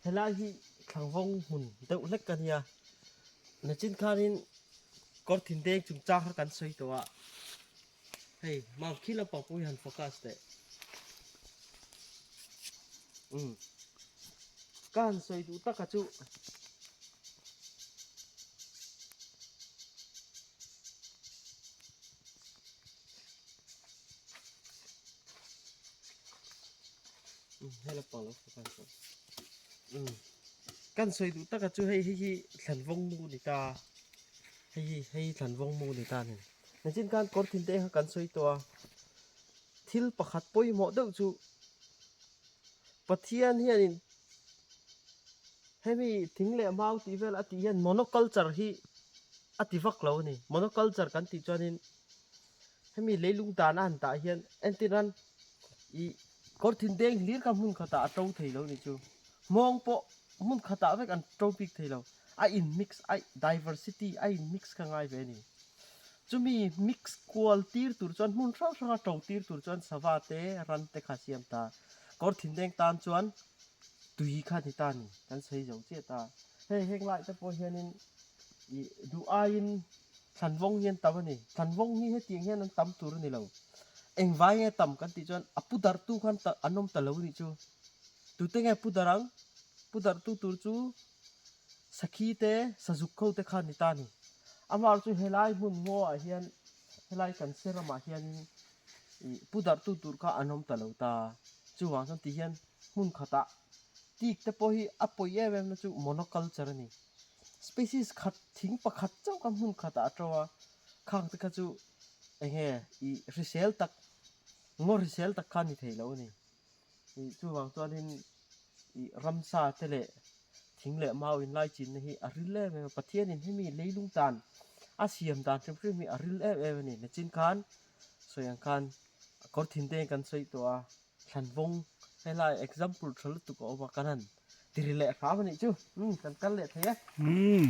Helai hi thlangvawng hmun deuh hlek ka nia. Nachin khanin kawr thindeng chungchang kha kan sawi tawh a. Hei mau khi lampang pawh hi han focus teh. Umm ka han sawi duh taka chu Umm hei lampang lo focus tawh. Umm kan sawi duh taka chu hei hei hi thlanvawng mu ni ta hei hi hei hi thlanvawng mu ni ta a ni. Nichin khan kawr thinte kha kan sawi tawh a, thil pakhat pawimawh deuh chu Pathian hianin hemi thing leh mau tih vel a tih hian monoculture hi a ti vak lo a ni. Monoculture kan tih chuanin hemi leilung dan a han tah hian entirnan ih kawr thindeng hlir kha hmun khatah a to thei lo a ni chu. Hmawng pawh hmun khatah vek an to bik thei lo. A in mix a diversity a in mix kha ngai ve a ni. Chumi mix kual tir tur chuan hmun hrang hranga to tir tur chuan sava te ran te kha siam ta. Kawr thindeng tan chuan tui kha ni ta ni kan sawi zo chiah ta. Hei heng lai te pawh hianin ih duh aiin thlanvawng hi an tam a ni. Thlanvawng hi hetiang hian an tam tur a ni lo. Engvai nge tam kan tih chuan a pu darhtu khan an awm ta lo a nih chu. Tute nge pu darh ang? Pu darhtu tur chu Sakhi te, sazuk kho te kha ni ta ni. Amah chu helai hmun ngaw ah hian helai kan se ramah hianin ih pu darh tu tur kha an awm ta lo ta. Chuvang chuan ti hian hmun khatah tik te pawh hi a pawi em em na chu monoculture a ni. Species khat thing pakhat chauh kha hmun khatah a to a, khang te kha chu eng nge ih hrisel tak ngaw hrisel tak kha ni thei lo a ni. Ih chuvang chuanin ih ramsa te leh thing leh mau inlai chinna hi a ril em em a, Pathianin hemi leilung tan a siam dan hrim hrim hi a ril em em a ni. Nachin khan sawi ang khan kawr thinte kan sawi tawh a, thlanvawng helai example tha lutuk a awm a, kan han tiri leh hram a nih chu. Umm kan kal leh thei e. Umm.